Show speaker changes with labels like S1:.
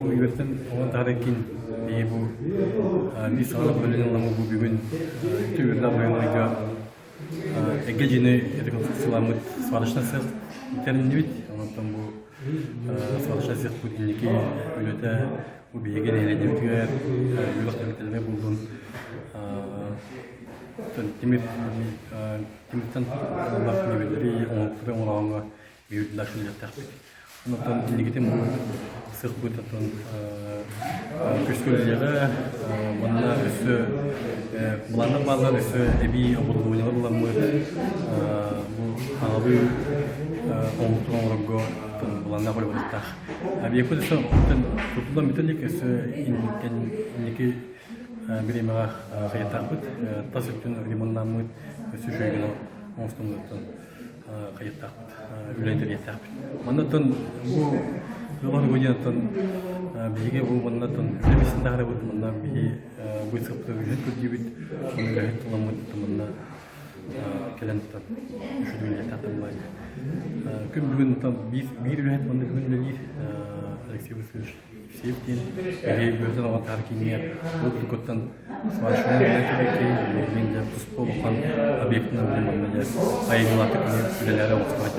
S1: Үөртэн оҕон таһара кин биһи бу биир саҕалах бөлүн ылламы бу бүгүн үтү үрлэх быһыыларга эгэ дьини реконструкцияламмыт сварочный цех тэриннибит. Онтон бу сварочный цехпут инники үлэтэ бу биһиги нэһилиэнньэбитигэр үөрэх тэрилтэлэрэ булдун тимир тимиртэн ыллах мебеллэри оҥоһуктары оҥороҥҥо биирдилээх үлэлиэхтээхпит. Онтон инникитин бу сыхпыт оттон көскөлүйэҕэ манна өссө былааннар бааллар, өссө эбии оборудованиелар ыламмыт бу аҕалыы оҥоһуктары оҥорорго былааннаах үлэ барыахтаах. Объекпыт өссө тутуллан бүтэ илик, өссө инники бириэмэҕэ хайыттаахпыт. Тас өттүн ремонтнааммыт, өссө үчүгэй гына оҥостоммутуттан хайыттаахпыт, үлэни тэрийиэхтээхпит. Маннаттан бу Ыалан диэнтэн биһиги бу маннаттан үлэ миссин таһаарабыт, манна биһи быысапта үлэһит көрдүүбүт, онно үлэһит туламмыт манна кэлэн үчүгэй үлэлиэхтээхтэр буолааччы. Күн бүгүн биир үлэһит манна бүгүн үлэлиир Алексей Васильевич Евсеев диэн биһиги үөрэтэн оҕо таһар кииҥҥэ урут-уруккуттан сварщикынан үлэлээн кэлбит киһи, билигин дьэ туспа улахан объектынан билим манна дьэ айымньылаахтык үлэлээри оҥостубат.